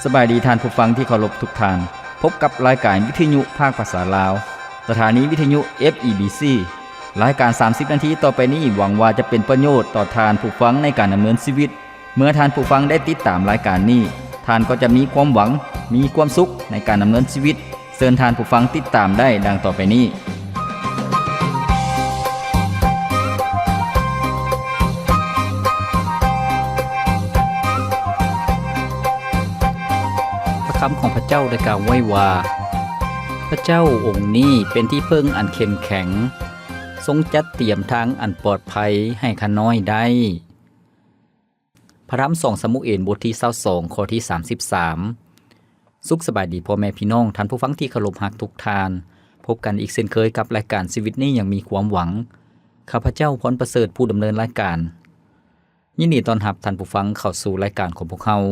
ສະບາຍດີທ່ານຜູ້ຟັງທີ່ເຄົາລົບທຸກທ່ານ. ພົບກັບລາຍການວິທະຍຸພາກພາສາລາວ, ສະຖານີວິທະຍຸ ເອັຟ ອີ ບີ ຊີ. ລາຍການສາມສິບນາທີຕໍ່ໄປນີ້ ຫວັງວ່າຈະເປັນປະໂຫຍດຕໍ່ທ່ານຜູ້ຟັງໃນການດຳເນີນຊີວິດ. ເມື່ອທ່ານຜູ້ຟັງໄດ້ຕິດຕາມລາຍການນີ້, ທ່ານກໍຈະມີຄວາມຫວັງ, ມີຄວາມສຸກໃນການດຳເນີນຊີວິດ. ເຊີນທ່ານຜູ້ຟັງຕິດຕາມໄດ້ດັ່ງຕໍ່ໄປນີ້. ພະຄຳຂອງພະເຈົ້າໄດ້ກ່າວໄວ້ວ່າ, ພະເຈົ້າອົງນີ້ເປັນທີ່ເພິ່ງອັນເຂັ້ມແຂງ, ຊົງຈັດຕຽມທາງອັນປອດໄພໃຫ້ຂ້ານ້ອຍໄດ້. ພະທຳສອງຊາມູເອນ ບົດທີຊາວສອງ ຂໍ້ທີສາມສິບສາມ. ສຸກສະບາຍດີພໍ່ແມ່ພີ່ນ້ອງ, ທ່ານຜູ້ຟັງທີ່ເຄົາລົບຮັກທຸກທ່ານ. ພົບກັນອີກເຊັ່ນເຄີຍກັບລາຍການຊີວິດນີ້ຍັງມີຄວາມຫວັງ. ຂ້າພະເຈົ້າ ພອນປະເສີດ ຜູ້ດຳເນີນລາຍການ. ຍິນດີຕ້ອນຮັບທ່ານຜູ້ຟັງເຂົ້າສູ່ລາຍການຂອງພວກເຮົາ.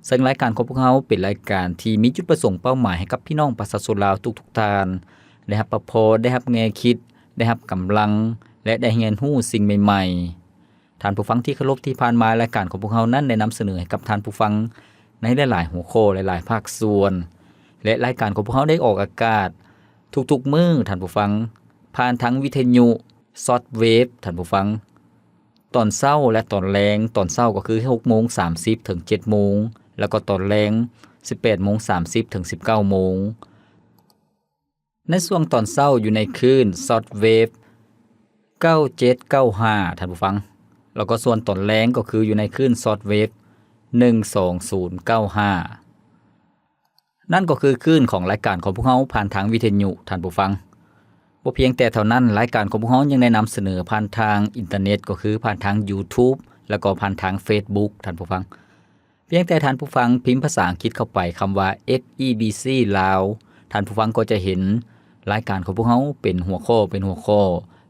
ເຊິ່ງລາຍການຂອງພວກເຮົາເປັນລາຍການທີ່ມີຈຸດປະສົງເປົ້າໝາຍໃຫ້ກັບພີ່ນ້ອງປະຊາຊົນລາວທຸກໆທ່ານ ໄດ້ຮັບພະພອນ, ໄດ້ຮັບແງ່ຄິດ, ໄດ້ຮັບກຳລັງ ແລະ ໄດ້ຮຽນຮູ້ສິ່ງໃໝ່ໆ. ທ່ານຜູ້ຟັງທີ່ເຄົາລົບ, ທີ່ຜ່ານມາລາຍການຂອງພວກເຮົານັ້ນໄດ້ນຳສະເໜີໃຫ້ກັບທ່ານຜູ້ຟັງໃນຫຼາຍໆຫົວຂໍ້, ຫຼາຍໆພາກສ່ວນ ແລະ ລາຍການຂອງພວກເຮົາໄດ້ອອກອາກາດທຸກໆມື້, ທ່ານຜູ້ຟັງ, ຜ່ານທາງວິທະຍຸຊອດເວບ, ທ່ານຜູ້ຟັງ, ຕອນເຊົ້າ ແລະ ຕອນແລງ. ຕອນເຊົ້າກໍຄືຫົກໂມງສາມສິບເຖິງເຈັດໂມງ, ແລ້ວກໍຕອນແລງສິບແປດໂມງສາມສິບເຖິງສິບເກົ້າໂມງ. ໃນຊ່ວງຕອນເຊົ້າຢູ່ໃນຄື້ນຊອດເວບເກົ້າເຈັດເກົ້າຫ້າ ທ່ານຜູ້ຟັງ, ແລ້ວກໍສ່ວນຕອນແລງກໍຄືຢູ່ໃນຄື້ນຊອດເວບໜຶ່ງສອງສູນເກົ້າຫ້າ. ນັ້ນກໍຄືຄື້ນຂອງລາຍການຂອງພວກເຮົາຜ່ານທາງວິທະຍຸ, ທ່ານຜູ້ຟັງ. ບໍ່ພຽງແຕ່ເທົ່ານັ້ນ, ລາຍການຂອງພວກເຮົາຍັງໄດ້ນຳສະເໜີຜ່ານທາງອິນເຕີເນັດ, ກໍຄືຜ່ານທາງ YouTube ແລ້ວກໍຜ່ານທາງ Facebook, ທ່ານຜູ້ຟັງ. ພຽງແຕ່ທ່ານຜູ້ຟັງພິມພາສາອັງກິດເຂົ້າໄປຄຳວ່າ ເອັຟ ອີ ບີ ຊີ ລາວ, ທ່ານຜູ້ຟັງກໍຈະເຫັນລາຍການຂອງພວກເຮົາເປັນຫົວຂໍ້ເປັນຫົວຂໍ້,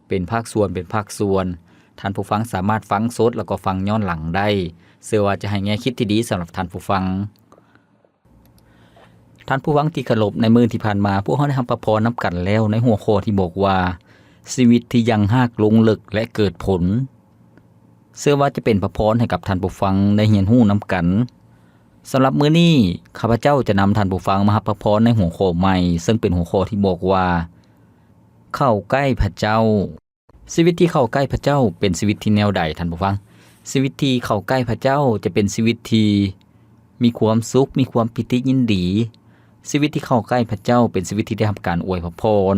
ເປັນພາກສ່ວນເປັນພາກສ່ວນ. ທ່ານຜູ້ຟັງສາມາດຟັງສົດ ແລ້ວກໍຟັງຍ້ອນຫຼັງໄດ້. ເຊື່ອວ່າຈະໃຫ້ແງ່ຄິດທີ່ດີສຳລັບທ່ານຜູ້ຟັງ. ທ່ານຜູ້ຟັງທີ່ເຄົາລົບ, ໃນມື້ທີ່ຜ່ານມາ ພວກເຮົາໄດ້ຮັບພະພອນນຳກັນແລ້ວ ໃນຫົວຂໍ້ທີ່ບອກວ່າ ຊີວິດທີ່ຍັງຮາກລົງເລິກ ແລະ ເກີດຜົນ. ເຊື່ອວ່າຈະເປັນພະພອນໃຫ້ກັບທ່ານຜູ້ຟັງໄດ້ຮຽນຮູ້ນຳກັນ. ສຳລັບມື້ນີ້, ຂ້າພະເຈົ້າຈະນຳທ່ານຜູ້ຟັງມາຮັບພະພອນໃນຫົວຂໍ້ໃໝ່, ເຊິ່ງເປັນຫົວຂໍ້ທີ່ບອກວ່າ ເຂົ້າໃກ້ພະເຈົ້າ. ຊີວິດທີ່ເຂົ້າໃກ້ພະເຈົ້າເປັນຊີວິດທີ່ແນວໃດ, ທ່ານຜູ້ຟັງ? ຊີວິດທີ່ເຂົ້າໃກ້ພະເຈົ້າຈະເປັນຊີວິດທີ່ມີຄວາມສຸກ, ມີຄວາມປີຕິຍິນດີ. ຊີວິດທີ່ເຂົ້າໃກ້ພະເຈົ້າເປັນຊີວິດທີ່ໄດ້ຮັບການອວຍພະພອນ.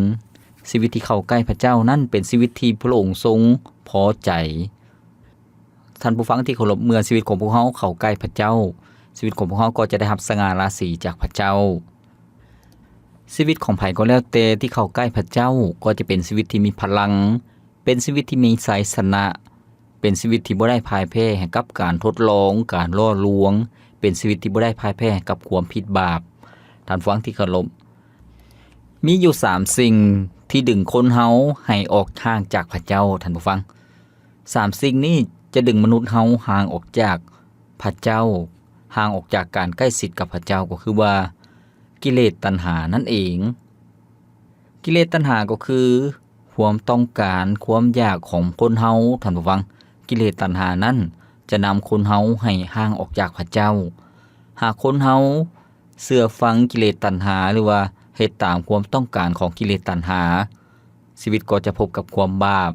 ຊີວິດທີ່ເຂົ້າໃກ້ພະເຈົ້ານັ້ນເປັນຊີວິດທີ່ພະອົງຊົງພໍໃຈ. ທ່ານຜູ້ຟັງທີ່ເຄົາລົບ, ເມື່ອຊີວິດຂອງພວກເຮົາເຂົ້າໃກ້ພະເຈົ້າ, ຊີວິດຂອງພວກເຮົາກໍຈະໄດ້ຮັບສະຫງ່າລາສີຈາກພະເຈົ້າ. ຊີວິດຂອງໃຜກໍແລ້ວແຕ່ທີ່ເຂົ້າໃກ້ພະເຈົ້າ ກໍຈະເປັນຊີວິດທີ່ມີພະລັງ, ເປັນຊີວິດທີ່ມີໄຊຊະນະ, ເປັນຊີວິດທີ່ບໍ່ໄດ້ພ່າຍແພ້ໃຫ້ກັບການທົດລອງ, ການຫຼໍ່ລວງ, ເປັນຊີວິດທີ່ບໍ່ໄດ້ພ່າຍແພ້ໃຫ້ກັບຄວາມຜິດບາບ. ທ່ານຜູ້ຟັງທີ່ເຄົາລົບ, ມີຢູ່ສາມສິ່ງທີ່ດຶງຄົນເຮົາໃຫ້ອອກຫ່າງຈາກພະເຈົ້າ, ທ່ານຜູ້ຟັງ. ສາມສິ່ງນີ້ຈະດຶງມະນຸດເຮົາຫ່າງອອກຈາກພະເຈົ້າ, ຫ່າງອອກຈາກການໃກ້ຊິດກັບພະເຈົ້າ, ກໍຄືວ່າ ກິເລດຕັນຫານັ້ນເອງ. ກິເລດຕັນຫາກໍຄືຄວາມຕ້ອງການ, ຄວາມຢາກຂອງຄົນເຮົາ, ທ່ານຜູ້ຟັງ. ກິເລດຕັນຫານັ້ນຈະນຳຄົນເຮົາໃຫ້ຫ່າງອອກຈາກພະເຈົ້າ. ຫາກຄົນເຮົາເຊື່ອຟັງກິເລດຕັນຫາ ຫຼືວ່າເຮັດຕາມຄວາມຕ້ອງການຂອງກິເລດຕັນຫາ, ຊີວິດກໍຈະພົບກັບຄວາມບາບ.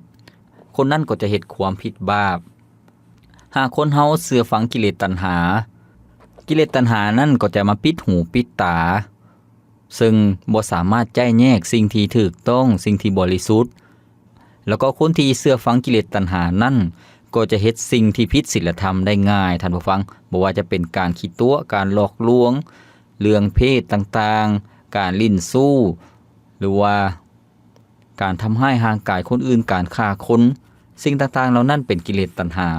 ຄົນນັ້ນກໍຈະເຮັດຄວາມຜິດບາບ. ຫາກຄົນເຮົາເຊື່ອຟັງກິເລດຕັນຫາ, ກິເລດຕັນຫານັ້ນກໍຈະມາປິດຫູປິດຕາ, ເຊິ່ງບໍ່ສາມາດຈະແຍກສິ່ງທີ່ຖືກຕ້ອງ, ສິ່ງທີ່ບໍລິສຸດ. ແລ້ວກໍຄົນທີ່ເຊື່ອຟັງກິເລດຕັນຫານັ້ນ ກໍຈະເຮັດສິ່ງທີ່ຜິດສີລະທຳໄດ້ງ່າຍ, ທ່ານຜູ້ຟັງ. ບໍ່ວ່າຈະເປັນການຂີ້ຕົວະ, ການຫຼອກລວງ, ເລື່ອງເພດຕ່າງໆ, ການຫຼິ້ນຊູ້, ຫຼືວ່າ ການທຳຮ້າຍຮ່າງກາຍຄົນອື່ນ, ການຂ້າຄົນ, ສິ່ງຕ່າງໆເຫຼົ່ານັ້ນເປັນກິເລດຕັນຫາ,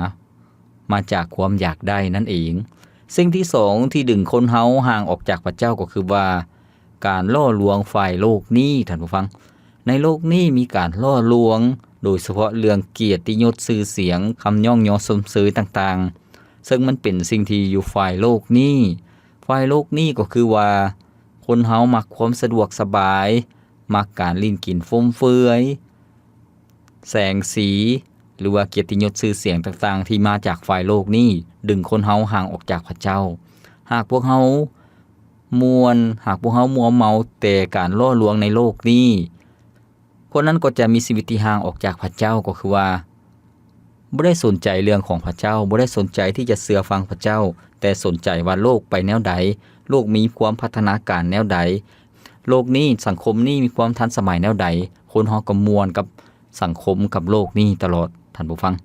ມາຈາກຄວາມຢາກໄດ້ນັ້ນເອງ. ສິ່ງທີສອງທີ່ດຶງຄົນເຮົາຫ່າງອອກຈາກພະເຈົ້າກໍຄືວ່າ ການຫຼໍ່ລວງຝ່າຍໂລກນີ້, ທ່ານຜູ້ຟັງ. ໃນໂລກນີ້ມີການຫຼໍ່ລວງ, ໂດຍສະເພາະເລື່ອງກຽດຕິຍົດຊື່ສຽງ, ຄຳຍ້ອງຍໍຊົມເຊີຍຕ່າງໆ, ເຊິ່ງມັນເປັນສິ່ງທີ່ຢູ່ຝ່າຍໂລກນີ້. ຝ່າຍໂລກນີ້ກໍຄືວ່າ ຄົນເຮົາມັກຄວາມສະດວກສະບາຍ, ມັກການຫຼິ້ນກິນຟຸມເຟືອຍ, ແສງສີ ຫຼືວ່າກຽດຕິຍົດຊື່ສຽງຕ່າງໆທີ່ມາຈາກຝ່າຍໂລກນີ້ ດຶງຄົນເຮົາຫ່າງອອກຈາກພະເຈົ້າ. ຫາກພວກເຮົາມ່ວນ, ຫາກພວກເຮົາມົວເມົາແຕ່ການຫຼໍ່ລວງໃນໂລກນີ້, ຄົນນັ້ນກໍຈະມີຊີວິດທີ່ຫ່າງອອກຈາກພະເຈົ້າ, ກໍຄືວ່າບໍ່ໄດ້ສົນໃຈເລື່ອງຂອງພະເຈົ້າ, ບໍ່ໄດ້ສົນໃຈທີ່ຈະເຊື່ອຟັງພະເຈົ້າ, ແຕ່ສົນໃຈວ່າໂລກໄປແນວໃດ, ໂລກມີຄວາມພັດທະນາການແນວໃດ, ໂລກນີ້, ສັງຄົມນີ້ມີຄວາມທັນສະໄໝແນວໃດ, ຄົນເຮົາກໍມ່ວນກັບສັງຄົມ, ກັບໂລກນີ້ຕະຫຼອດ, ທ່ານຜູ້ຟັງ.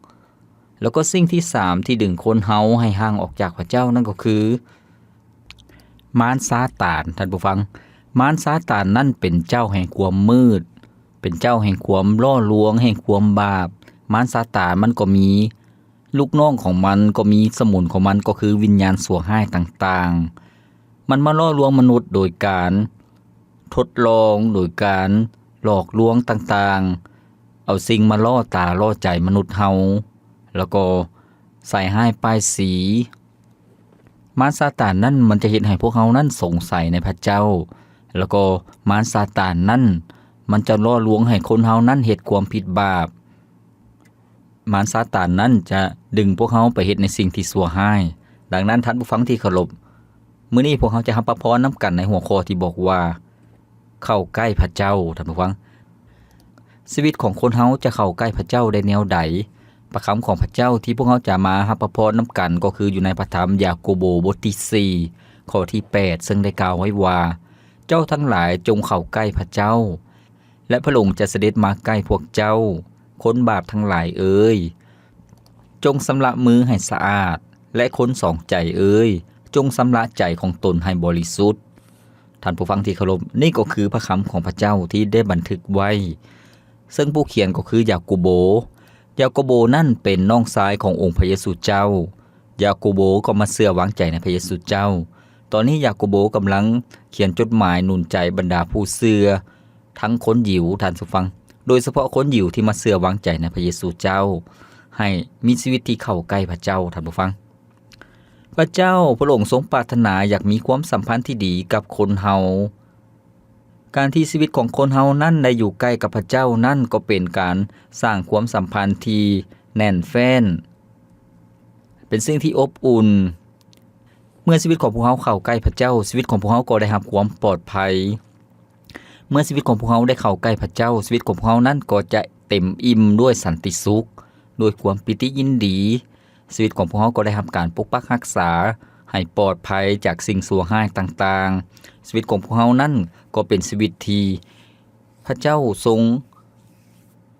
ແລ້ວກໍສິ່ງທີສາມທີ່ດຶງຄົນເຮົາໃຫ້ຫ່າງອອກຈາກພະເຈົ້ານັ້ນກໍຄື ມານຊາຕານ, ທ່ານຜູ້ຟັງ. ມານຊາຕານນັ້ນເປັນເຈົ້າແຫ່ງຄວາມມືດ, ເປັນເຈົ້າແຫ່ງຄວາມຫຼໍ່ລວງ, ແຫ່ງຄວາມບາບ. ມານຊາຕານມັນກໍມີລູກນ້ອງຂອງມັນ, ກໍມີສະໝຸນຂອງມັນ, ກໍຄືວິນຍານຊົ່ວຮ້າຍຕ່າງໆ. ມັນມາຫຼໍ່ລວງມະນຸດໂດຍການທົດລອງ, ໂດຍການຫຼອກລວງຕ່າງໆ, ເອົາສິ່ງມາຫຼໍ່ຕາຫຼໍ່ໃຈມະນຸດເຮົາ, ແລ້ວກໍໃສ່ຮ້າຍປ້າຍສີ. ມານຊາຕານນັ້ນມັນຈະເຮັດໃຫ້ພວກເຮົານັ້ນສົງໄສໃນພະເຈົ້າ, ແລ້ວກໍມານຊາຕານນັ້ນມັນຈະຫຼໍ່ລວງໃຫ້ຄົນເຮົານັ້ນເຮັດຄວາມຜິດບາບ. ມານຊາຕານນັ້ນຈະດຶງພວກເຮົາໄປເຮັດໃນສິ່ງທີ່ຊົ່ວຮ້າຍ. ດັ່ງນັ້ນ, ທ່ານຜູ້ຟັງທີ່ເຄົາລົບ, ມື້ນີ້ພວກເຮົາຈະຮັບພະພອນນຳກັນໃນຫົວຂໍ້ທີ່ບອກວ່າ ເຂົ້າໃກ້ພະເຈົ້າ, ທ່ານຜູ້ຟັງ. ຊີວິດຂອງຄົນເຮົາຈະເຂົ້າໃກ້ພະເຈົ້າໄດ້ແນວໃດ? ພະຄຳຂອງພະເຈົ້າທີ່ພວກເຮົາຈະມາຮັບພະພອນນຳກັນ ກໍຄືຢູ່ໃນພະທຳຢາໂກໂບ ບົດທີສີ່ ຂໍ້ທີແປດ ເຊິ່ງໄດ້ກ່າວໄວ້ວ່າ, ເຈົ້າທັງຫຼາຍຈົ່ງເຂົ້າໃກ້ພະເຈົ້າ, ແລະ ພະອົງຈະສະເດັດມາໃກ້ພວກເຈົ້າ. ຄົນບາບທັງຫຼາຍເອີຍ, ຈົ່ງຊຳລະມືໃຫ້ສະອາດ, ແລະ ຄົນສອງໃຈເອີຍ, ຈົ່ງຊຳລະໃຈຂອງຕົນໃຫ້ບໍລິສຸດ. ທ່ານຜູ້ຟັງທີ່ເຄົາລົບ, ນີ້ກໍຄືພະຄຳຂອງພະເຈົ້າທີ່ໄດ້ບັນທຶກໄວ້, ເຊິ່ງຜູ້ຂຽນກໍຄືຢາໂກໂບ. ຢາໂກໂບນັ້ນເປັນນ້ອງຊາຍຂອງອົງພະເຢຊູເຈົ້າ. ຢາໂກໂບກໍມາເຊື່ອວາງໃຈໃນພະເຢຊູເຈົ້າ. ຕອນນີ້ຢາໂກໂບກຳລັງຂຽນຈົດໝາຍໜູນໃຈບັນດາຜູ້ເຊື່ອ ທັງຄົນຢິວ, ທ່ານຜູ້ຟັງ, ໂດຍສະເພາະຄົນຢິວທີ່ມາເຊື່ອວາງໃຈໃນພະເຢຊູເຈົ້າ, ໃຫ້ມີຊີວິດທີ່ເຂົ້າໃກ້ພະເຈົ້າ, ທ່ານຜູ້ຟັງ. ພະເຈົ້າພະອົງຊົງປາດຖະໜາຢາກມີຄວາມສຳພັນທີ່ດີກັບຄົນເຮົາ. ການທີ່ຊີວິດຂອງຄົນເຮົານັ້ນໄດ້ຢູ່ໃກ້ກັບພະເຈົ້ານັ້ນ ກໍເປັນການສ້າງຄວາມສຳພັນທີ່ແໜ້ນແຟ້ນ, ເປັນສິ່ງທີ່ອົບອຸ່ນ. ເມື່ອຊີວິດຂອງພວກເຮົາເຂົ້າໃກ້ພະເຈົ້າ, ຊີວິດຂອງພວກເຮົາກໍໄດ້ຮັບຄວາມປອດໄພ. ເມື່ອຊີວິດຂອງພວກເຮົາໄດ້ເຂົ້າໃກ້ພະເຈົ້າ, ຊີວິດຂອງພວກເຮົານັ້ນກໍຈະເຕັມອີ່ມດ້ວຍສັນຕິສຸກ, ດ້ວຍຄວາມປີຕິຍິນດີ. ຊີວິດຂອງພວກເຮົາກໍໄດ້ຮັບການປົກປັກຮັກສາໃຫ້ປອດໄພຈາກສິ່ງຊົ່ວຮ້າຍຕ່າງໆ. ຊີວິດຂອງພວກເຮົານັ້ນກໍເປັນຊີວິດທີ່ພະເຈົ້າຊົງ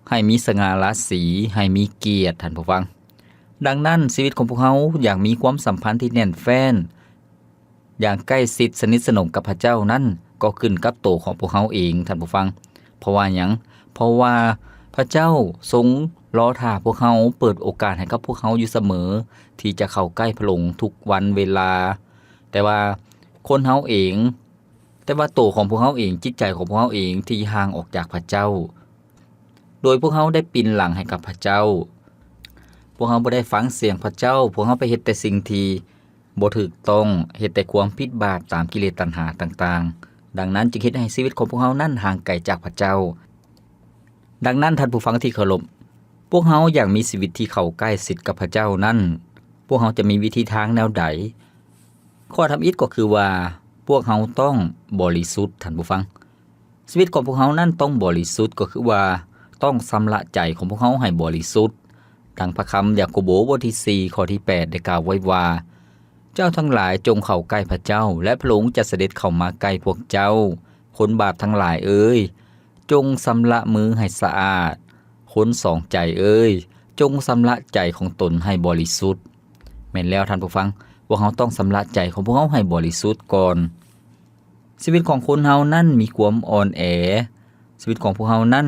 ໃຫ້ມີສະຫງ່າລາສີ, ໃຫ້ມີກຽດ, ທ່ານຜູ້ຟັງ. ດັ່ງນັ້ນ, ຊີວິດຂອງພວກເຮົາຢາກມີຄວາມສຳພັນທີ່ແໜ້ນແຟ້ນ, ຢ່າງໃກ້ຊິດສະໜິດສະໜົມກັບພະເຈົ້ານັ້ນ ກໍຂຶ້ນກັບໂຕຂອງພວກເຮົາເອງ, ທ່ານຜູ້ຟັງ. ເພາະວ່າຫຍັງ? ເພາະວ່າພະເຈົ້າຊົງລໍຖ້າພວກເຮົາ, ເປີດໂອກາດໃຫ້ກັບພວກເຮົາຢູ່ສະເໝີ ທີ່ຈະເຂົ້າໃກ້ພະອົງທຸກວັນເວລາ. ແຕ່ວ່າຄົນເຮົາເອງ, ແຕ່ວ່າໂຕຂອງພວກເຮົາເອງ, ຈິດໃຈຂອງພວກເຮົາເອງທີ່ຫ່າງອອກຈາກພະເຈົ້າ, ໂດຍພວກເຮົາໄດ້ປິ່ນຫຼັງໃຫ້ກັບພະເຈົ້າ. ພວກເຮົາບໍ່ໄດ້ຟັງສຽງພະເຈົ້າ, ພວກເຮົາໄປເຮັດແຕ່ສິ່ງທີ່ບໍ່ຖືກຕ້ອງ, ເຮັດແຕ່ຄວາມຜິດບາບຕາມກິເລດຕັນຫາຕ່າງໆ. ດັ່ງນັ້ນຈຶ່ງເຮັດໃຫ້ຊີວິດຂອງພວກເຮົານັ້ນຫ່າງໄກຈາກພະເຈົ້າ. ດັ່ງນັ້ນ, ທ່ານຜູ້ຟັງທີ່ເຄົາລົບ, ພວກເຮົາຢາກມີຊີວິດທີ່ເຂົ້າໃກ້ຊິດກັບພະເຈົ້ານັ້ນ, ພວກເຮົາຈະມີວິທີທາງແນວໃດ? ຂໍ້ທຳອິດກໍຄືວ່າ ພວກເຮົາຕ້ອງບໍລິສຸດ, ທ່ານຜູ້ຟັງ. ຊີວິດຂອງພວກເຮົານັ້ນຕ້ອງບໍລິສຸດ, ກໍຄືວ່າຕ້ອງຊຳລະໃຈຂອງພວກເຮົາໃຫ້ບໍລິສຸດ. ດັ່ງພະຄຳຢາໂກໂບ ບົດທີສີ່ ຂໍ້ທີແປດ ໄດ້ກ່າວໄວ້ວ່າ, ເຈົ້າທັງຫຼາຍຈົ່ງເຂົ້າໃກ້ພະເຈົ້າ, ແລະ ພະອົງຈະສະເດັດເຂົ້າມາໃກ້ພວກເຈົ້າ. ຄົນບາບທັງຫຼາຍເອີຍ, ຈົ່ງຊຳລະມືໃຫ້ສະອາດ. ຄົນສອງໃຈເອີຍ, ຈົ່ງຊຳລະໃຈຂອງຕົນໃຫ້ບໍລິສຸດ. ແມ່ນແລ້ວທ່ານຜູ້ຟັງ, ພວກເຮົາຕ້ອງຊຳລະໃຈຂອງພວກເຮົາໃຫ້ບໍລິສຸດກ່ອນ. ຊີວິດຂອງຄົນເຮົານັ້ນມີຄວາມອ່ອນແອ. ຊີວິດຂອງພວກເຮົານັ້ນ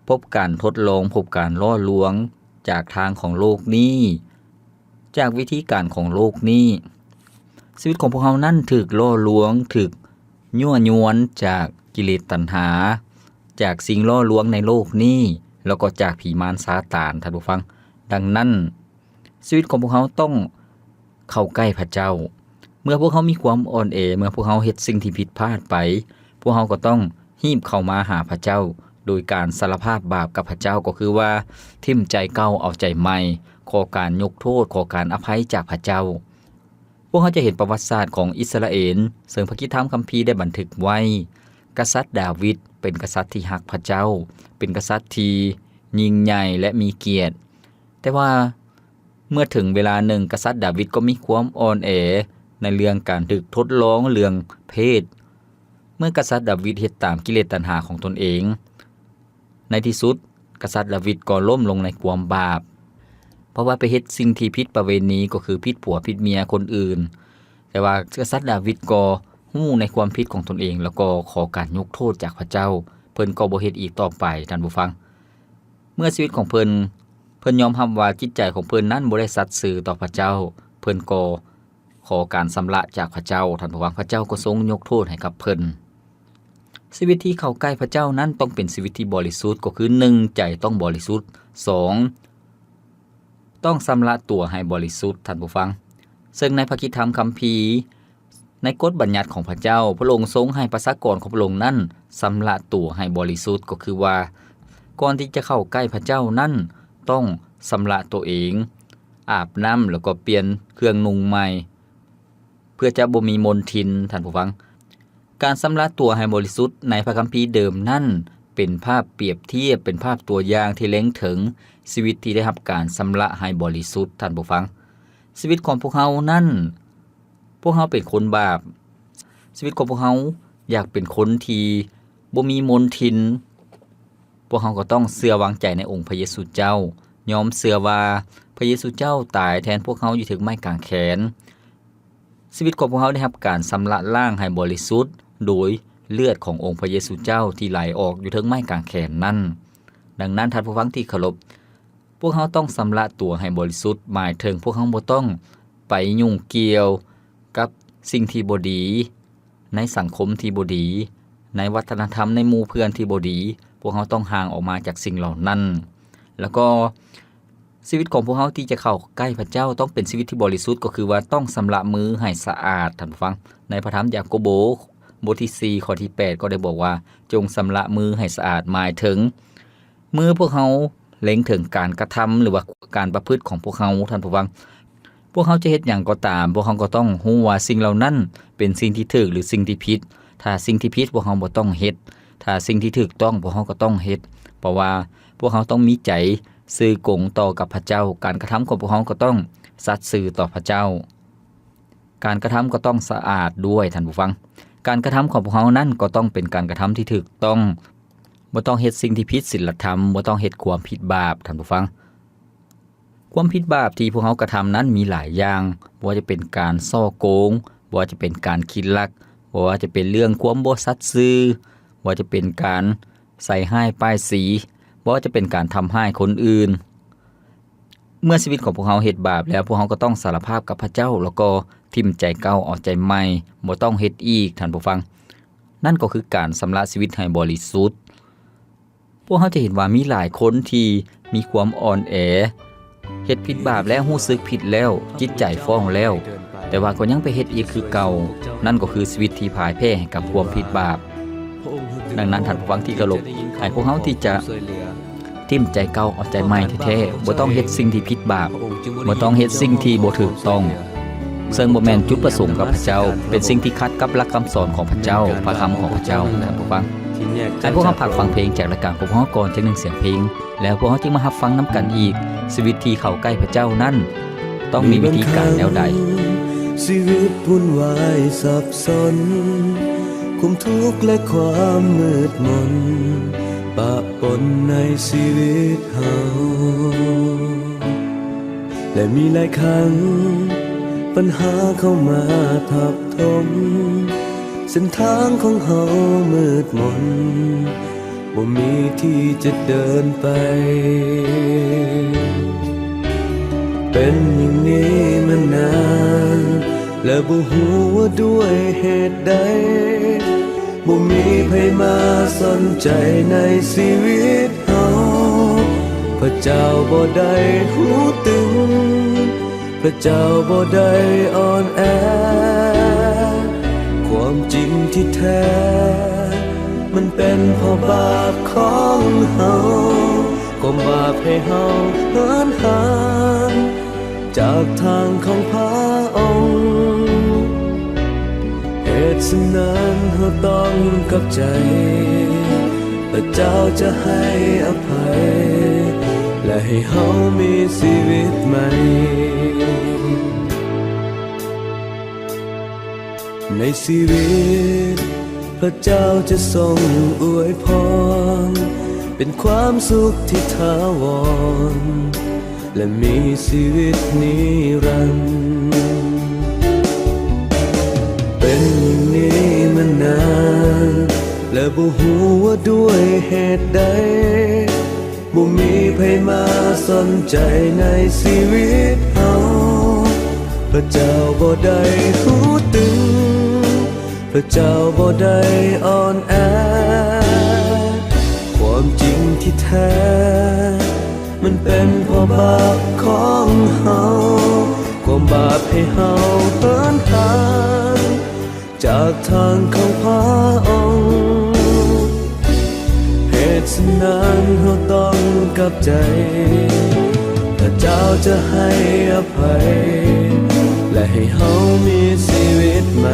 ພົບການທົດລອງ, ພົບການຫຼໍ່ລວງຈາກທາງຂອງໂລກນີ້, ຈາກວິທີການຂອງໂລກນີ້. ຊີວິດຂອງພວກເຮົານັ້ນຖືກຫຼໍ່ລວງ, ຖືກຍົວະຍວນຈາກກິເລດຕັນຫາ, ຈາກສິ່ງຫຼໍ່ລວງໃນໂລກນີ້, ແລ້ວກໍຈາກຜີມານຊາຕານ, ທ່ານຜູ້ຟັງ. ດັ່ງນັ້ນ, ຊີວິດຂອງພວກເຮົາຕ້ອງເຂົ້າໃກ້ພະເຈົ້າ. ເມື່ອພວກເຮົາມີຄວາມອ່ອນແອ, ເມື່ອພວກເຮົາເຮັດສິ່ງທີ່ຜິດພາດໄປ, ພວກເຮົາກໍຕ້ອງຮີບເຂົ້າມາຫາພະເຈົ້າ ໂດຍການສາລະພາບບາບກັບພະເຈົ້າ, ກໍຄືວ່າຖິ້ມໃຈເກົ່າເອົາໃຈໃໝ່, ຂໍການຍົກໂທດ, ຂໍການອະໄພຈາກພະເຈົ້າ. ພວກເຮົາຈະເຫັນປະຫວັດສາດຂອງອິດສະຣາເອນ ເຊິ່ງພະຄຣິສຕະທຳຄຳພີໄດ້ບັນທຶກໄວ້. ກະສັດດາວິດເປັນກະສັດທີ່ຮັກພະເຈົ້າ, ເປັນກະສັດທີ່ຍິ່ງໃຫຍ່ ແລະ ມີກຽດ. ແຕ່ວ່າເມື່ອເຖິງເວລາໜຶ່ງ, ກະສັດດາວິດກໍມີຄວາມອ່ອນແອໃນເລື່ອງການຖືກທົດລອງເລື່ອງເພດ. ເມື່ອກະສັດດາວິດເຮັດຕາມກິເລດຕັນຫາຂອງຕົນເອງ, ໃນທີ່ສຸດ, ກະສັດດາວິດກໍລົ້ມລົງໃນຄວາມບາບ, ເພາະວ່າໄປເຮັດສິ່ງທີ່ຜິດປະເວນີ, ກໍຄືຜິດຜົວຜິດເມຍຄົນອື່ນ. ແຕ່ວ່າກະສັດດາວິດກໍຮູ້ໃນຄວາມຜິດຂອງຕົນເອງ ແລ້ວກໍຂໍການຍົກໂທດຈາກພະເຈົ້າ. ເພິ່ນກໍບໍ່ເຮັດອີກຕໍ່ໄປ, ທ່ານຜູ້ຟັງ. ເມື່ອຊີວິດຂອງເພິ່ນ, ເພິ່ນຍອມຮັບວ່າຈິດໃຈຂອງເພິ່ນນັ້ນບໍ່ໄດ້ສັດຊື່ຕໍ່ພະເຈົ້າ, ເພິ່ນກໍ ຂໍການຊຳລະຈາກພະເຈົ້າ, ທ່ານຜູ້ຟັງ, ພະເຈົ້າກໍຊົງຍົກໂທດໃຫ້ກັບເພິ່ນ. ຊີວິດທີ່ເຂົ້າໃກ້ພະເຈົ້ານັ້ນຕ້ອງເປັນຊີວິດທີ່ບໍລິສຸດ, ກໍຄື ໜຶ່ງ ໃຈຕ້ອງບໍລິສຸດ, ສອງ ຕ້ອງຊຳລະຕົວໃຫ້ບໍລິສຸດ, ທ່ານຜູ້ຟັງ. ເຊິ່ງໃນພະຄຣິສຕະທຳຄຳພີ, ໃນກົດບັນຍັດຂອງພະເຈົ້າ, ພະອົງຊົງໃຫ້ປະຊາກອນຂອງພະອົງນັ້ນຊຳລະຕົວໃຫ້ບໍລິສຸດ, ກໍຄືວ່າ ກ່ອນທີ່ຈະເຂົ້າໃກ້ພະເຈົ້ານັ້ນ, ຕ້ອງຊຳລະຕົວເອງ, ອາບນ້ຳ ແລ້ວກໍປ່ຽນເຄື່ອງນຸ່ງໃໝ່ ເພື່ອຈະບໍ່ມີມົນທິນ, ທ່ານຜູ້ຟັງ. ການຊຳລະຕົວໃຫ້ບໍລິສຸດໃນພະຄຳພີເດີມນັ້ນ ເປັນພາບປຽບທຽບ, ເປັນພາບຕົວຢ່າງທີ່ເລັງເຖິງຊີວິດທີ່ໄດ້ຮັບການຊຳລະໃຫ້ບໍລິສຸດ, ທ່ານຜູ້ຟັງ. ຊີວິດຂອງພວກເຮົານັ້ນ, ພວກເຮົາເປັນຄົນບາບ. ຊີວິດຂອງພວກເຮົາຢາກເປັນຄົນທີ່ ບໍ່ມີມົນທິນ, ພວກເຮົາກໍຕ້ອງເຊື່ອວາງໃຈໃນອົງພະເຢຊູເຈົ້າ, ຍອມເຊື່ອວ່າພະເຢຊູເຈົ້າຕາຍແທນພວກເຮົາຢູ່ເທິງໄມ້ກາງແຂນ. ຊີວິດຂອງພວກເຮົາໄດ້ຮັບການຊຳລະລ້າງໃຫ້ບໍລິສຸດໂດຍເລືອດຂອງອົງພະເຢຊູເຈົ້າທີ່ໄຫຼອອກຢູ່ເທິງໄມ້ກາງແຂນນັ້ນ. ດັ່ງນັ້ນ, ທ່ານຜູ້ຟັງທີ່ເຄົາລົບ, ພວກເຮົາຕ້ອງຊຳລະຕົວໃຫ້ບໍລິສຸດ, ໝາຍເຖິງພວກເຮົາບໍ່ຕ້ອງໄປຫຍຸ້ງກ່ຽວກັບສິ່ງທີ່ບໍ່ດີ, ໃນສັງຄົມທີ່ບໍ່ດີ, ໃນວັດທະນະທຳ, ໃນໝູ່ເພື່ອນທີ່ບໍ່ດີ, ພວກເຮົາຕ້ອງຫ່າງອອກມາຈາກສິ່ງເຫຼົ່ານັ້ນ. ແລ້ວກໍຊີວິດຂອງພວກເຮົາທີ່ຈະເຂົ້າໃກ້ພະເຈົ້າຕ້ອງເປັນຊີວິດທີ່ບໍລິສຸດ, ກໍຄືວ່າຕ້ອງຊຳລະມືໃຫ້ສະອາດ, ທ່ານຜູ້ຟັງ. ໃນພະທຳຢາໂກໂບ ບົດທີສີ່ ຂໍ້ທີແປດ ກໍໄດ້ບອກວ່າ, ຈົ່ງຊຳລະມືໃຫ້ສະອາດ, ໝາຍເຖິງ ເມື່ອພວກເຮົາເລັງເຖິງການກະທຳ ຫຼືວ່າການປະພຶດຂອງພວກເຮົາ, ທ່ານຜູ້ຟັງ, ພວກເຮົາຈະເຮັດຫຍັງກໍຕາມ, ພວກເຮົາກໍຕ້ອງຮູ້ວ່າສິ່ງເຫຼົ່ານັ້ນເປັນສິ່ງທີ່ຖືກ ຫຼື ສິ່ງທີ່ຜິດ. ຖ້າສິ່ງທີ່ຜິດ ພວກເຮົາບໍ່ຕ້ອງເຮັດ, ຖ້າສິ່ງທີ່ຖືກຕ້ອງ ພວກເຮົາກໍຕ້ອງເຮັດ, ເພາະວ່າພວກເຮົາຕ້ອງມີໃຈຊື່ກົງຕໍ່ກັບພະເຈົ້າ. ການກະທຳຂອງພວກເຮົາກໍຕ້ອງສັດຊື່ຕໍ່ພະເຈົ້າ. ການກະທຳກໍຕ້ອງສະອາດດ້ວຍ, ທ່ານຜູ້ຟັງ. ການກະທຳຂອງພວກເຮົານັ້ນກໍຕ້ອງເປັນການກະທຳທີ່ຖືກຕ້ອງ, ບໍ່ຕ້ອງເຮັດສິ່ງທີ່ຜິດສິນລະທຳ, ບໍ່ຕ້ອງເຮັດຄວາມຜິດບາບ, ທ່ານຜູ້ຟັງ. ຄວາມຜິດບາບທີ່ພວກເຮົາກະທຳນັ້ນມີຫຼາຍຢ່າງ, ບໍ່ວ່າຈະເປັນການສໍ້ໂກງ, ບໍ່ວ່າຈະເປັນການຄິດລັກ, ບໍ່ວ່າຈະເປັນເລື່ອງຄວາມບໍ່ສັດຊື່, ບໍ່ວ່າຈະເປັນການໃສ່ຮ້າຍປ້າຍສີ, ບໍ່ວ່າຈະເປັນການທຳຮ້າຍຄົນອື່ນ. ເມື່ອຊີວິດຂອງພວກເຮົາເຮັດບາບແລ້ວ, ພວກເຮົາກໍຕ້ອງສາລະພາບກັບພະເຈົ້າ ແລ້ວກໍຖິ້ມໃຈເກົ່າເອົາໃຈໃໝ່, ບໍ່ຕ້ອງເຮັດອີກ, ທ່ານຜູ້ຟັງ. ນັ້ນກໍຄືການຊຳລະຊີວິດໃຫ້ບໍລິສຸດ. ພວກເຮົາຈະເຫັນວ່າມີຫຼາຍຄົນທີ່ມີຄວາມອ່ອນແອ, ເຮັດຜິດບາບແລ້ວ, ຮູ້ສຶກຜິດແລ້ວ, ຈິດໃຈຟ້ອງແລ້ວ, ແຕ່ວ່າກໍຍັງໄປເຮັດອີກຄືເກົ່າ. ນັ້ນກໍຄືຊີວິດທີ່ພ່າຍແພ້ໃຫ້ກັບຄວາມຜິດບາບ. ດັ່ງນັ້ນ, ທ່ານຜູ້ຟັງທີ່ເຄົາລົບ, ໃຫ້ພວກເຮົາທີ່ຈະ ຖິ້ມໃຈເກົ່າເອົາໃຈໃໝ່ແທ້ໆ, ບໍ່ຕ້ອງເຮັດສິ່ງທີ່ຜິດບາບ, ບໍ່ຕ້ອງເຮັດສິ່ງທີ່ບໍ່ຖືກຕ້ອງ, ເຊິ່ງບໍ່ແມ່ນຈຸດປະສົງກັບພະເຈົ້າ, ເປັນສິ່ງທີ່ຂັດກັບຫຼັກຄຳສອນຂອງພະເຈົ້າ, ພະຄຳຂອງພະເຈົ້າ, ທ່ານຜູ້ຟັງ. ໃຫ້ພວກເຮົາພັກຟັງເພງຈາກລາຍການຂອງພວກເຮົາກ່ອນຈັກໜຶ່ງສຽງເພງ, ແລ້ວພວກເຮົາຈຶ່ງມາຮັບຟັງນຳກັນອີກ. ຊີວິດທີ່ເຂົ້າໃກ້ພະເຈົ້ານັ້ນ ຕ້ອງມີວິທີການແນວໃດ? ຊີວິດວຸ່ນວາຍສັບສົນ, ຄວາມທຸກ ແລະ ຄວາມມືດມົນ ປະປົນໃນຊີວິດເຮົາ ແລະ ມີຫຼາຍຄັ້ງ ບັນຫາເຂົ້າມາທັບຖົມ, ເສັ້ນທາງຂອງເຮົາມືດມົນ ບໍ່ມີທີ່ຈະເດີນໄປ. ເປັນຢ່າງນີ້ມານານ ແລະ ບໍ່ຮູ້ວ່າດ້ວຍເຫດໃດ ບໍ່ມີໃຜມາສົນໃຈໃນຊີວິດເຮົາ. ພະເຈົ້າບໍ່ໄດ້ຫູຕຶງ ພະເຈົ້າບໍ່ໄດ້ອ່ອນແອ. ຄວາມຈິງທີ່ແທ້ ມັນເປັນເພາະບາບຂອງເຮົາ, ຄວາມບາບໃຫ້ເຮົາເຫີນຫ່າງຈາກທາງຂອງພະອົງ. ສະນັ້ນເຮົາຕ້ອງກັບໃຈ, ພະເຈົ້າຈະໃຫ້ອະໄພ ແລະ ໃຫ້ເຮົາມີຊີວິດໃໝ່. ໃນຊີວິດ ພະເຈົ້າຈະຊົງອວຍພອນ ເປັນຄວາມສຸກທີ່ຖາວອນ ແລະ ມີຊີວິດນິລັນ. ເປັນຢ່າງນີ້ມານານ ແລະ ບໍ່ຮູ້ວ່າດ້ວຍເຫດໃດ ບໍ່ມີໃຜມາສົນໃຈໃນຊີວິດເຮົາ. ພະເຈົ້າບໍ່ໄດ້ຫູຕຶງ, ພະເຈົ້າບໍ່ໄດ້ອ່ອນແອ. ຄວາມຈິງທີ່ແທ້ ມັນເປັນເພາະບາບຂອງເຮົາ, ຄວາມບາບໃຫ້ເຮົາເຫີນຫ່າງ ຈາກທາງຂອງພະອົງ. ເຫດສະນັ້ນເຮົາຕ້ອງກັບໃຈ, ພະເຈົ້າຈະໃຫ້ອະໄພ ແລະ ໃຫ້ເຮົາມີຊີວິດໃໝ່.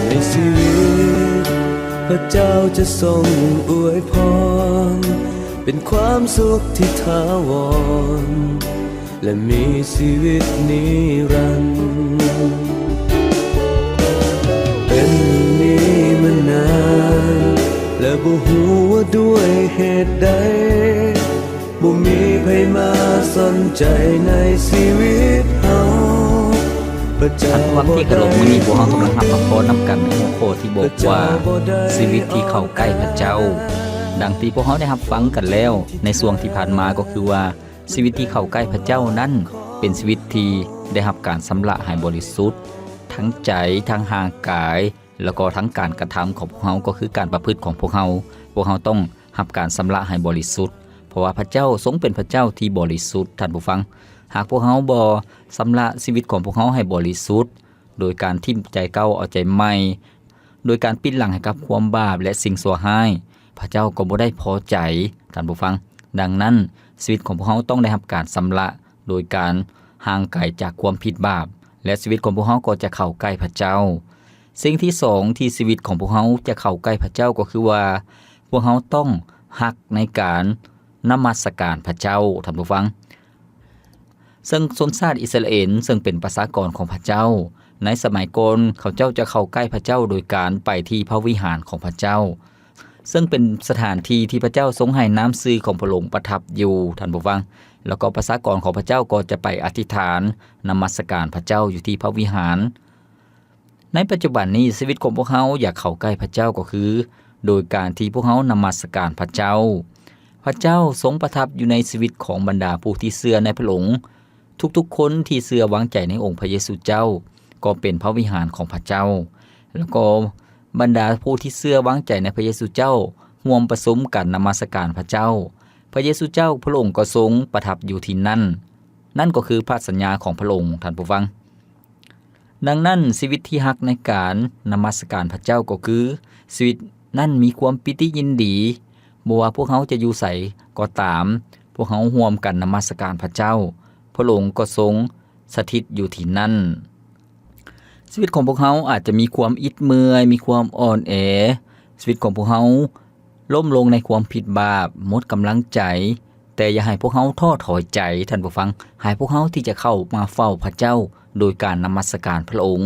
ໃນຊີວິດ ພະເຈົ້າຈະຊົງອວຍພອນ ເປັນຄວາມສຸກທີ່ຖາວອນ ແລະ ມີຊີວິດນິລັນ. ເປັນນີ້ມານານ ແລະ ບໍ່ຮູ້ວ່າດ້ວຍເຫດໃດ ບໍ່ມີໃຜມາສົນໃຈໃນຊີວິດເຮົາ. ພະເຈົ້າ ທ່ານຜູ້ຟັງທີ່ເຄົາລົບ, ມື້ນີ້ພວກເຮົາກຳລັງຮັບພະພອນນຳກັນໃນຫົວຂໍ້ທີ່ບອກວ່າ ຊີວິດທີ່ເຂົ້າໃກ້ພະເຈົ້າ. ດັ່ງທີ່ພວກເຮົາໄດ້ຮັບຟັງກັນແລ້ວໃນຊ່ວງທີ່ຜ່ານມາ ກໍຄືວ່າ ຊີວິດທີ່ເຂົ້າໃກ້ພະເຈົ້ານັ້ນ ເປັນຊີວິດທີ່ໄດ້ຮັບການຊຳລະໃຫ້ບໍລິສຸດ ທັງໃຈ, ທັງຮ່າງກາຍ ແລ້ວກໍທັງການກະທຳຂອງພວກເຮົາ, ກໍຄືການປະພຶດຂອງພວກເຮົາ. ພວກເຮົາຕ້ອງຮັບການຊຳລະໃຫ້ບໍລິສຸດ, ເພາະວ່າພະເຈົ້າຊົງເປັນພະເຈົ້າທີ່ບໍລິສຸດ, ທ່ານຜູ້ຟັງ. ຫາກພວກເຮົາບໍ່ຊຳລະຊີວິດຂອງພວກເຮົາໃຫ້ບໍລິສຸດ ໂດຍການຖິ້ມໃຈເກົ່າເອົາໃຈໃໝ່, ໂດຍການປິ່ນຫຼັງໃຫ້ກັບຄວາມບາບ ແລະ ສິ່ງຊົ່ວຮ້າຍ, ພະເຈົ້າກໍບໍ່ໄດ້ພໍໃຈ, ທ່ານຜູ້ຟັງ. ດັ່ງນັ້ນ, ຊີວິດຂອງພວກເຮົາຕ້ອງໄດ້ຮັບການຊຳລະ ໂດຍການຫ່າງໄກຈາກຄວາມຜິດບາບ ແລະ ຊີວິດຂອງພວກເຮົາກໍຈະເຂົ້າໃກ້ພະເຈົ້າ. ສິ່ງທີສອງທີ່ຊີວິດຂອງພວກເຮົາຈະເຂົ້າໃກ້ພະເຈົ້າ ກໍຄືວ່າ ພວກເຮົາຕ້ອງຮັກໃນການນະມັດສະການພະເຈົ້າ, ທ່ານຜູ້ຟັງ. ເຊິ່ງຊົນຊາດອິດສະຣາເອນ ເຊິ່ງເປັນປະຊາກອນຂອງພະເຈົ້າ, ໃນສະໄໝກ່ອນ ເຂົາເຈົ້າຈະເຂົ້າໃກ້ພະເຈົ້າໂດຍການໄປທີ່ພະວິຫານຂອງພະເຈົ້າ, ເຊິ່ງເປັນສະຖານທີ່ທີ່ພະເຈົ້າຊົງໃຫ້ນາມຊື່ຂອງພະອົງປະທັບຢູ່, ທ່ານຜູ້ຟັງ. ແລ້ວກໍປະຊາກອນຂອງພະເຈົ້າກໍຈະໄປອະທິຖານນະມັດສະການພະເຈົ້າຢູ່ທີ່ພະວິຫານ. ໃນປັດຈຸບັນນີ້ ຊີວິດຂອງພວກເຮົາຢາກເຂົ້າໃກ້ພະເຈົ້າ ກໍຄືໂດຍການທີ່ພວກເຮົານະມັດສະການພະເຈົ້າ. ພະເຈົ້າຊົງປະທັບຢູ່ໃນຊີວິດຂອງບັນດາຜູ້ທີ່ເຊື່ອໃນພະອົງ. ທຸກໆຄົນທີ່ເຊື່ອວາງໃຈໃນອົງພະເຢຊູເຈົ້າ ກໍເປັນພະວິຫານຂອງພະເຈົ້າ. ແລ້ວກໍບັນດາຜູ້ທີ່ເຊື່ອວາງໃຈໃນພະເຢຊູເຈົ້າ ຮ່ວມປະຊຸມກັນນະມັດສະການພະເຈົ້າ. ພະເຢຊູເຈົ້າ ພະອົງກໍຊົງປະທັບຢູ່ທີ່ນັ້ນ. ນັ້ນກໍຄືພະສັນຍາຂອງພະອົງ, ທ່ານຜູ້ຟັງ. ດັ່ງນັ້ນ, ຊີວິດທີ່ຮັກໃນການນະມັດສະການພະເຈົ້າກໍຄື ຊີວິດນັ້ນມີຄວາມປີຕິຍິນດີ, ບໍ່ວ່າພວກເຮົາຈະຢູ່ໃສກໍຕາມ, ພວກເຮົາຮ່ວມກັນນະມັດສະການພະເຈົ້າ, ພະອົງກໍຊົງສະຖິດຢູ່ທີ່ນັ້ນ. ຊີວິດຂອງພວກເຮົາອາດຈະມີຄວາມອິດເມື່ອຍ, ມີຄວາມອ່ອນແອ, ຊີວິດຂອງພວກເຮົາ ລົ້ມລົງໃນຄວາມຜິດບາບ, ໝົດກຳລັງໃຈ, ແຕ່ຢ່າໃຫ້ພວກເຮົາທໍ້ຖອຍໃຈ, ທ່ານຜູ້ຟັງ. ໃຫ້ພວກເຮົາທີ່ຈະເຂົ້າມາເຝົ້າພະເຈົ້າໂດຍການນະມັດສະການພະອົງ.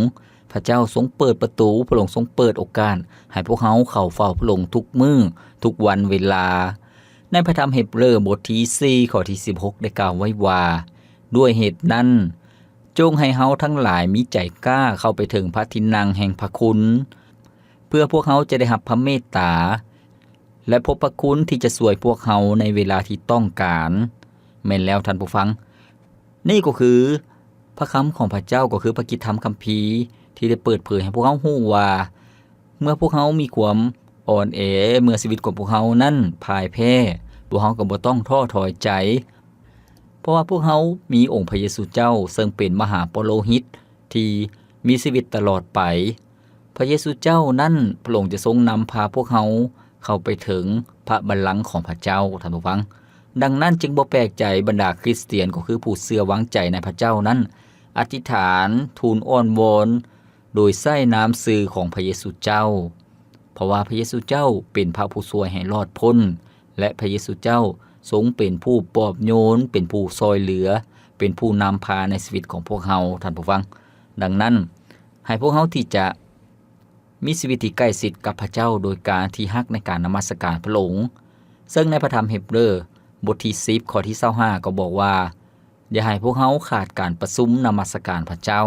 ພະເຈົ້າຊົງເປີດປະຕູ, ພະອົງຊົງເປີດໂອກາດໃຫ້ພວກເຮົາເຂົ້າເຝົ້າພະອົງທຸກມື້, ທຸກວັນເວລາ. ໃນພະທຳເຮັບເຣີ ບົດທີສີ່ ຂໍ້ທີສິບຫົກ ໄດ້ກ່າວໄວ້ວ່າ, ດ້ວຍເຫດນັ້ນ, ຈົ່ງໃຫ້ເຮົາທັງຫຼາຍມີໃຈກ້າເຂົ້າໄປເຖິງພະທີ່ນັ່ງແຫ່ງພະຄຸນ, ເພື່ອພວກເຮົາຈະໄດ້ຮັບພະເມດຕາ ແລະ ພົບພະຄຸນທີ່ຈະຊ່ວຍພວກເຮົາໃນເວລາທີ່ຕ້ອງການ. ແມ່ນແລ້ວທ່ານຜູ້ຟັງ, ນີ້ກໍຄື ພະຄຳຂອງພະເຈົ້າກໍຄືພະກິດທຳຄຳພີ ທີ່ໄດ້ເປີດເຜີຍໃຫ້ພວກເຮົາຮູ້ວ່າ ເມື່ອພວກເຮົາມີຄວາມອ່ອນແອ, ເມື່ອຊີວິດຂອງພວກເຮົານັ້ນພ່າຍແພ້, ພວກເຮົາກໍບໍ່ຕ້ອງທໍ້ຖອຍໃຈ, ເພາະວ່າພວກເຮົາມີອົງພະເຢຊູເຈົ້າ ເຊິ່ງເປັນມະຫາປະໂລຫິດທີ່ມີຊີວິດຕະຫຼອດໄປ. ພະເຢຊູເຈົ້ານັ້ນ ພະອົງຈະຊົງນຳພາພວກເຮົາເຂົ້າໄປເຖິງພະບັນລັງຂອງພະເຈົ້າ, ທ່ານຜູ້ຟັງ. ດັ່ງນັ້ນຈຶ່ງບໍ່ແປກໃຈບັນດາຄຣິສຕຽນ ກໍຄືຜູ້ເຊື່ອວາງໃຈໃນພະເຈົ້ານັ້ນ ອະທິຖານທູນອ້ອນວອນ ໂດຍໃຊ້ນາມຊື່ຂອງພະເຢຊູເຈົ້າ, ເພາະວ່າພະເຢຊູເຈົ້າເປັນພະຜູ້ຊ່ວຍໃຫ້ລອດພົ້ນ ແລະ ພະເຢຊູເຈົ້າຊົງເປັນຜູ້ປອບໂຍນ, ເປັນຜູ້ຊ່ອຍເຫຼືອ, ເປັນຜູ້ນຳພາໃນຊີວິດຂອງພວກເຮົາ, ທ່ານຜູ້ຟັງ. ດັ່ງນັ້ນ, ໃຫ້ພວກເຮົາທີ່ຈະມີຊີວິດທີ່ໃກ້ຊິດກັບພະເຈົ້າໂດຍການທີ່ຮັກໃນການນະມັດສະການພະອົງ. ເຊິ່ງໃນພະທຳເຮັບເຣີ ບົດທີສິບ ຂໍ້ທີຊາວຫ້າ ກໍບອກວ່າ, ຢ່າໃຫ້ພວກເຮົາຂາດການປະຊຸມນະມັດສະການພະເຈົ້າ.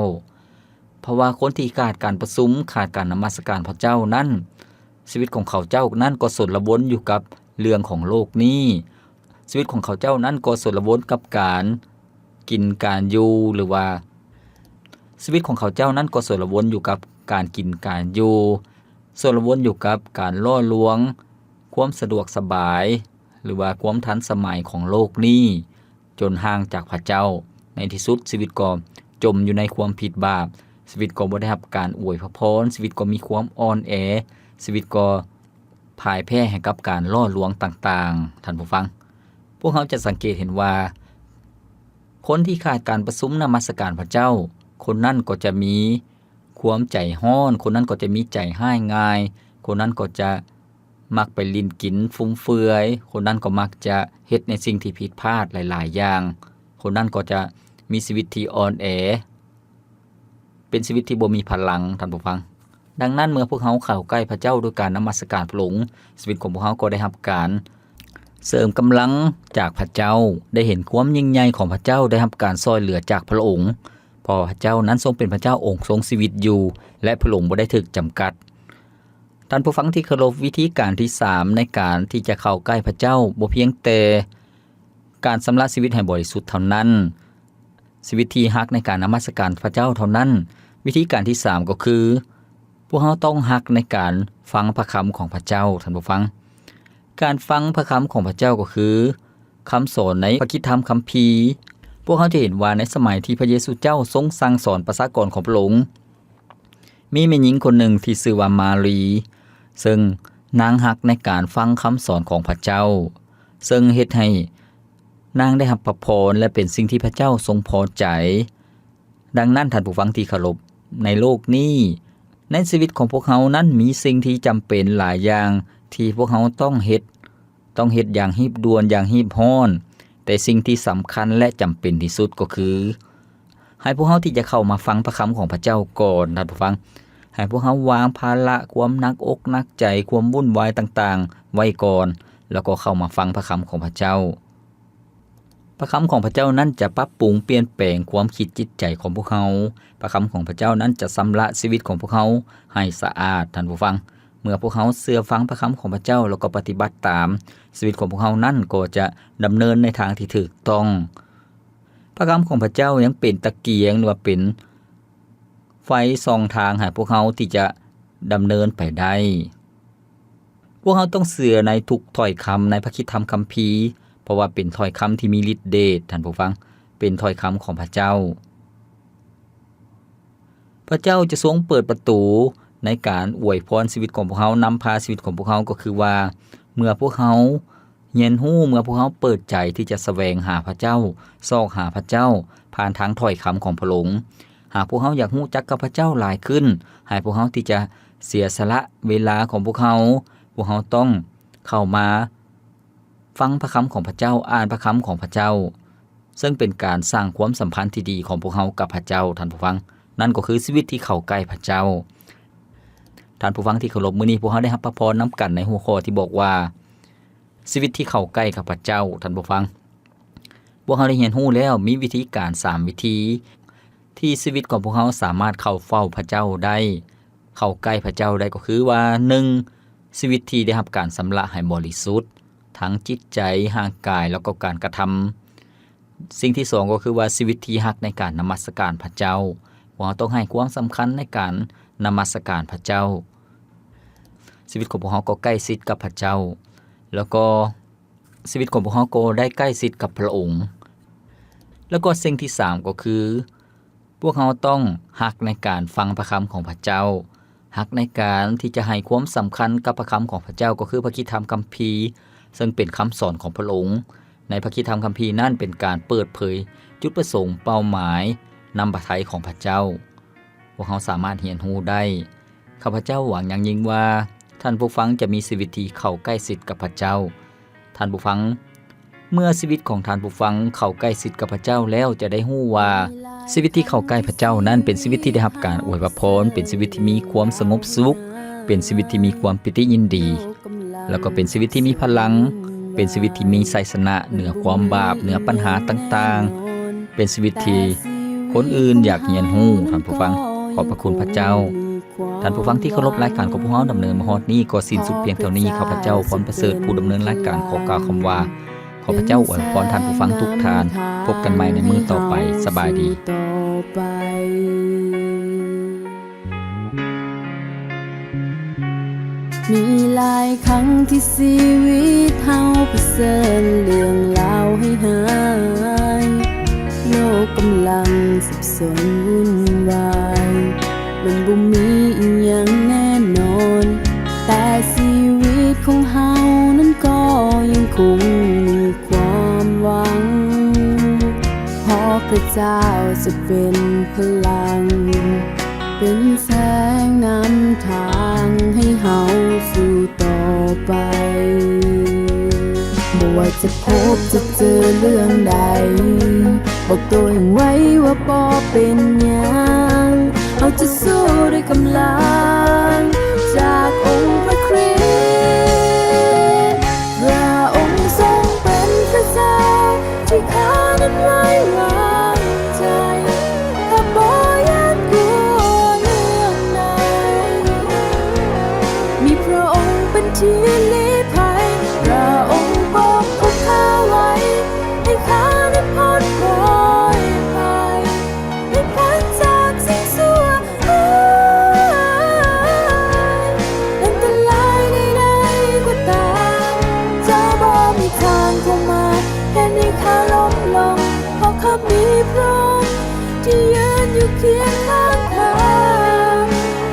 ເພາະວ່າຄົນທີ່ຂາດການປະຊຸມ, ຂາດການນະມັດສະການພະເຈົ້ານັ້ນ, ຊີວິດຂອງເຂົາເຈົ້ານັ້ນກໍສົນລະວົນຢູ່ກັບເລື່ອງຂອງໂລກນີ້. ຊີວິດຂອງເຂົາເຈົ້ານັ້ນກໍສົນລະວົນກັບການກິນການຢູ່ ຫຼືວ່າ ຊີວິດຂອງເຂົາເຈົ້ານັ້ນກໍສົນລະວົນຢູ່ກັບການກິນການຢູ່, ສົນລະວົນຢູ່ກັບການຫຼໍ່ລວງ, ຄວາມສະດວກສະບາຍ ຫຼືວ່າຄວາມທັນສະໄໝຂອງໂລກນີ້ ຈົນຫ່າງຈາກພະເຈົ້າ. ໃນທີ່ສຸດຊີວິດກໍຈົມຢູ່ໃນຄວາມຜິດບາບ, ຊີວິດກໍບໍ່ໄດ້ຮັບການອວຍພະພອນ, ຊີວິດກໍມີຄວາມອ່ອນແອ, ຊີວິດກໍ ພ່າຍແພ້ໃຫ້ກັບການຫຼໍ່ລວງຕ່າງໆ, ທ່ານຜູ້ຟັງ. ພວກເຮົາຈະສັງເກດເຫັນວ່າ ຄົນທີ່ຂາດການປະຊຸມນະມັດສະການພະເຈົ້າ, ຄົນນັ້ນກໍຈະມີຄວາມໃຈຮ້ອນ, ຄົນນັ້ນກໍຈະມີໃຈຮ້າຍງ່າຍ, ຄົນນັ້ນກໍຈະມັກໄປຫຼິ້ນກິນຟຸມເຟືອຍ, ຄົນນັ້ນກໍມັກຈະເຮັດໃນສິ່ງທີ່ຜິດພາດຫຼາຍໆຢ່າງ, ຄົນນັ້ນກໍຈະມີຊີວິດທີ່ອ່ອນແອ. ເປັນຊີວິດທີ່ບໍ່ມີພະລັງ, ທ່ານຜູ້ຟັງ. ດັ່ງນັ້ນ, ເມື່ອພວກເຮົາເຂົ້າໃກ້ພະເຈົ້າໂດຍການນະມັດສະການພະອົງ, ຊີວິດຂອງພວກເຮົາກໍໄດ້ຮັບການເສີມກຳລັງຈາກພະເຈົ້າ, ໄດ້ເຫັນຄວາມຍິ່ງໃຫຍ່ຂອງພະເຈົ້າ, ໄດ້ຮັບການຊ່ອຍເຫຼືອຈາກພະອົງ, ເພາະວ່າພະເຈົ້ານັ້ນຊົງເປັນພະເຈົ້າອົງຊົງຊີວິດຢູ່ ແລະ ພະອົງບໍ່ໄດ້ຖືກຈຳກັດ. ທ່ານຜູ້ຟັງທີ່ເຄົາລົບ, ວິທີການທີສາມໃນການທີ່ຈະເຂົ້າໃກ້ພະເຈົ້າ ບໍ່ພຽງແຕ່ການຊຳລະຊີວິດໃຫ້ບໍລິສຸດເທົ່ານັ້ນ, ຊີວິດທີ່ຮັກໃນການນະມັດສະການພະເຈົ້າເທົ່ານັ້ນ. ວິທີການທີສາມກໍຄື ພວກເຮົາຕ້ອງຮັກໃນການຟັງພະຄຳຂອງພະເຈົ້າ, ທ່ານຜູ້ຟັງ. ການຟັງພະຄຳຂອງພະເຈົ້າກໍຄືຄຳສອນໃນພະກິດທຳຄຳພີ. ພວກເຮົາຈະເຫັນວ່າໃນສະໄໝທີ່ພະເຢຊູເຈົ້າຊົງສັ່ງສອນປະຊາກອນຂອງພະອົງ, ມີແມ່ຍິງຄົນໜຶ່ງທີ່ຊື່ວ່າມາຣີ, ເຊິ່ງນາງຮັກໃນການຟັງຄຳສອນຂອງພະເຈົ້າ, ເຊິ່ງເຮັດໃຫ້ ນາງໄດ້ຮັບພະພອນ ແລະ ເປັນສິ່ງທີ່ພະເຈົ້າຊົງພໍໃຈ. ດັ່ງນັ້ນ, ທ່ານຜູ້ຟັງທີ່ເຄົາລົບ, ໃນໂລກນີ້, ໃນຊີວິດຂອງພວກເຮົານັ້ນມີສິ່ງທີ່ຈຳເປັນຫຼາຍຢ່າງທີ່ພວກເຮົາຕ້ອງເຮັດ, ຕ້ອງເຮັດຢ່າງຮີບດ່ວນ, ຢ່າງຮີບຮ້ອນ, ແຕ່ສິ່ງທີ່ສຳຄັນ ແລະ ຈຳເປັນທີ່ສຸດກໍຄື ໃຫ້ພວກເຮົາທີ່ຈະເຂົ້າມາຟັງພະຄຳຂອງພະເຈົ້າກ່ອນ, ທ່ານຜູ້ຟັງ. ໃຫ້ພວກເຮົາວາງພາລະຄວາມໜັກອົກໜັກໃຈ, ຄວາມວຸ່ນວາຍຕ່າງໆໄວ້ກ່ອນ, ແລ້ວກໍເຂົ້າມາຟັງພະຄຳຂອງພະເຈົ້າ. ພະຄຳຂອງພະເຈົ້ານັ້ນຈະປັບປຸງປ່ຽນແປງຄວາມຄິດຈິດໃຈຂອງພວກເຮົາ. ພະຄຳຂອງພະເຈົ້ານັ້ນຈະຊຳລະຊີວິດຂອງພວກເຮົາໃຫ້ສະອາດ, ທ່ານຜູ້ຟັງ. ເມື່ອພວກເຮົາເຊື່ອຟັງພະຄຳຂອງພະເຈົ້າ ແລ້ວກໍປະຕິບັດຕາມ, ຊີວິດຂອງພວກເຮົານັ້ນກໍຈະດຳເນີນໃນທາງທີ່ຖືກຕ້ອງ. ພະຄຳຂອງພະເຈົ້າຍັງເປັນຕະກຽງ ຫຼືວ່າເປັນໄຟສ່ອງທາງໃຫ້ພວກເຮົາທີ່ຈະດຳເນີນໄປໄດ້. ພວກເຮົາຕ້ອງເຊື່ອໃນທຸກຖ້ອຍຄຳໃນພະຄຣິສຕະທຳຄຳພີ, ເພາະວ່າເປັນຖ້ອຍຄຳທີ່ມີລິດເດດ, ທ່ານຜູ້ຟັງ, ເປັນຖ້ອຍຄຳຂອງພະເຈົ້າ. ພະເຈົ້າຈະຊົງເປີດປະຕູໃນການອວຍພອນຊີວິດຂອງພວກເຮົາ, ນຳພາຊີວິດຂອງພວກເຮົາ, ກໍຄືວ່າເມື່ອພວກເຮົາ ຮຽນຮູ້ ເມື່ອພວກເຮົາເປີດໃຈທີ່ຈະສະແຫວງຫາພະເຈົ້າ, ຊອກຫາພະເຈົ້າຜ່ານທາງຖ້ອຍຄຳຂອງພະອົງ. ຫາກພວກເຮົາຢາກຮູ້ຈັກກັບພະເຈົ້າຫຼາຍຂຶ້ນ, ໃຫ້ພວກເຮົາທີ່ຈະເສຍສະຫຼະເວລາຂອງພວກເຮົາ, ພວກເຮົາຕ້ອງເຂົ້າມາຟັງພະຄຳຂອງພະເຈົ້າ, ອ່ານພະຄຳຂອງພະເຈົ້າ, ເຊິ່ງເປັນການສ້າງຄວາມສຳພັນທີ່ດີຂອງພວກເຮົາກັບພະເຈົ້າ, ທ່ານຜູ້ຟັງ. ນັ້ນກໍຄືຊີວິດທີ່ເຂົ້າໃກ້ພະເຈົ້າ. ທ່ານຜູ້ຟັງທີ່ເຄົາລົບ, ມື້ນີ້ພວກເຮົາໄດ້ຮັບພະພອນນຳກັນໃນຫົວຂໍ້ທີ່ບອກວ່າ ຊີວິດທີ່ເຂົ້າໃກ້ກັບພະເຈົ້າ, ທ່ານຜູ້ຟັງ. ພວກເຮົາໄດ້ຮຽນຮູ້ແລ້ວ, ມີວິທີການສາມວິທີ ທີ່ຊີວິດຂອງພວກເຮົາສາມາດເຂົ້າເຝົ້າພະເຈົ້າໄດ້, ເຂົ້າໃກ້ພະເຈົ້າໄດ້, ກໍຄືວ່າ ໜຶ່ງ ຊີວິດທີ່ໄດ້ຮັບການຊຳລະໃຫ້ບໍລິສຸດ, ທັງຈິດໃຈ, ຮ່າງກາຍ ແລ້ວກໍການກະທຳ. ສິ່ງທີສອງກໍຄືວ່າຊີວິດທີ່ຮັກໃນການນະມັດສະການພະເຈົ້າ. ພວກເຮົາຕ້ອງໃຫ້ຄວາມສຳຄັນໃນການນະມັດສະການພະເຈົ້າ. ຊີວິດຂອງພວກເຮົາກໍໃກ້ຊິດກັບພະເຈົ້າ ແລ້ວກໍຊີວິດຂອງພວກເຮົາກໍໄດ້ໃກ້ຊິດກັບພະອົງ. ແລ້ວກໍສິ່ງທີສາມກໍຄື ພວກເຮົາຕ້ອງຮັກໃນການຟັງພະຄຳຂອງພະເຈົ້າ, ຮັກໃນການທີ່ຈະໃຫ້ຄວາມສຳຄັນກັບພະຄຳຂອງພະເຈົ້າ ກໍຄືພະຄຣິສຕະທຳຄຳພີ ເຊິ່ງເປັນຄຳສອນຂອງພະອົງ. ໃນພະຄຣິສຕະທຳຄຳພີນັ້ນເປັນການເປີດເຜີຍຈຸດປະສົງ, ເປົ້າໝາຍ, ນ້ຳພະໄທຂອງພະເຈົ້າ. ພວກເຮົາສາມາດຮຽນຮູ້ໄດ້. ຂ້າພະເຈົ້າຫວັງຢ່າງຍິ່ງວ່າທ່ານຜູ້ຟັງຈະມີຊີວິດທີ່ເຂົ້າໃກ້ຊິດກັບພະເຈົ້າ. ທ່ານຜູ້ຟັງ, ເມື່ອຊີວິດຂອງທ່ານຜູ້ຟັງເຂົ້າໃກ້ຊິດກັບພະເຈົ້າແລ້ວ ຈະໄດ້ຮູ້ວ່າຊີວິດທີ່ເຂົ້າໃກ້ພະເຈົ້ານັ້ນເປັນຊີວິດທີ່ໄດ້ຮັບການອວຍພະພອນ, ເປັນຊີວິດທີ່ມີຄວາມສະຫງົບສຸກ, ເປັນຊີວິດທີ່ມີຄວາມປີຕິຍິນດີ, ແລ້ວກໍເປັນຊີວິດທີ່ມີພະລັງ, ເປັນຊີວິດທີ່ມີໄຊຊະນະເໜືອຄວາມບາບ, ເໜືອບັນຫາຕ່າງໆ, ເປັນຊີວິດທີ່ຄົນອື່ນຢາກຮຽນຮູ້. ທ່ານຜູ້ຟັງ, ຂອບພະຄຸນພະເຈົ້າ. ທ່ານຜູ້ຟັງທີ່ເຄົາລົບ, ລາຍການຂອງພວກເຮົາດຳເນີນມາຮອດນີ້ກໍສິ້ນສຸດພຽງເທົ່ານີ້. ຂ້າພະເຈົ້າ ພອນປະເສີດ ຜູ້ດຳເນີນລາຍການ ຂໍກ່າວຄຳວ່າ ຂໍພະເຈົ້າອວຍພອນທ່ານຜູ້ຟັງທຸກທ່ານ. ພົບກັນໃໝ່ໃນມື້ຕໍ່ໄປ. ສະບາຍດີ. ມີຫຼາຍຄັ້ງທີ່ຊີວິດເຮົາປະເຊີນເລື່ອງລາວຮ້າຍໆ, ໂລກກຳລັງສັບສົນວຸ່ນວາຍ, ມັນບໍ່ມີອີ່ຫຍັງແນ່ນອນ, ແຕ່ຊີວິດຂອງເຮົານັ້ນກໍຍັງຄົງມີຄວາມຫວັງ, ເພາະພະເຈົ້າຈະເປັນພະລັງ, ເປັນແສງນຳທາງໃຫ້ເຮົາສູ້ຕໍ່ໄປ. ບໍ່ວ່າຈະພົບຈະເຈີເລື່ອງໃດ, ບອກໂຕເອງໄວ້ວ່າບໍ່ເປັນຫຍັງ, ເຮົາຈະສູ້ດ້ວຍກຳລັງຈາກອົງພະຄຣິສ. ພຣະອົງຊົງເປັນພຣະເຈົ້າທີ່ຂ້ານັ້ນໄວ້ວາງໃຈ, ຂ້າບໍ່ຢ້ານກົວເລື່ອງໃດ, ມີພຣະອົງເປັນທີ່ລີ້ໄພ, ພຣະອົງປົກປ້ອງຂ້າໄວ້, ໃຫ້ຂ້ານັ້ນພົ້ນພອຍໄພ, ໃຫ້ພົ້ນຈາກສິ່ງຊົ່ວ ອັນຕະລາຍໃດໆກໍຕາມ, ເຈົ້າບໍ່ມີທາງເຂົ້າມາເຮັດໃຫ້ຂ້າລົ້ມລົງ, ເພາະຂ້າມີພຣະອົງທີ່ຢືນຢູ່ຄຽງຂ້າງຂ້າ,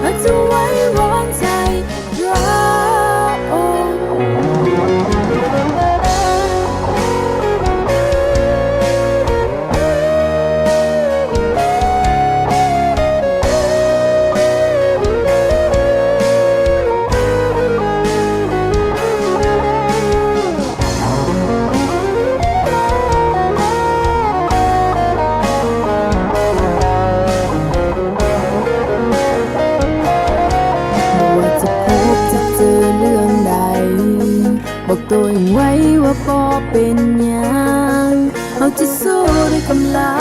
ຂ້າຈະໄວ້ວາງໃຈພຣະອົງ. ບໍ່ວ່າຈະພົບຈະເຈີເລື່ອງໃດ, ບອກໂຕເອງໄວ້ວ່າບໍ່ເປັນຫຍັງ, ເຮົາຈະສູ້ດ້ວຍກຳລັ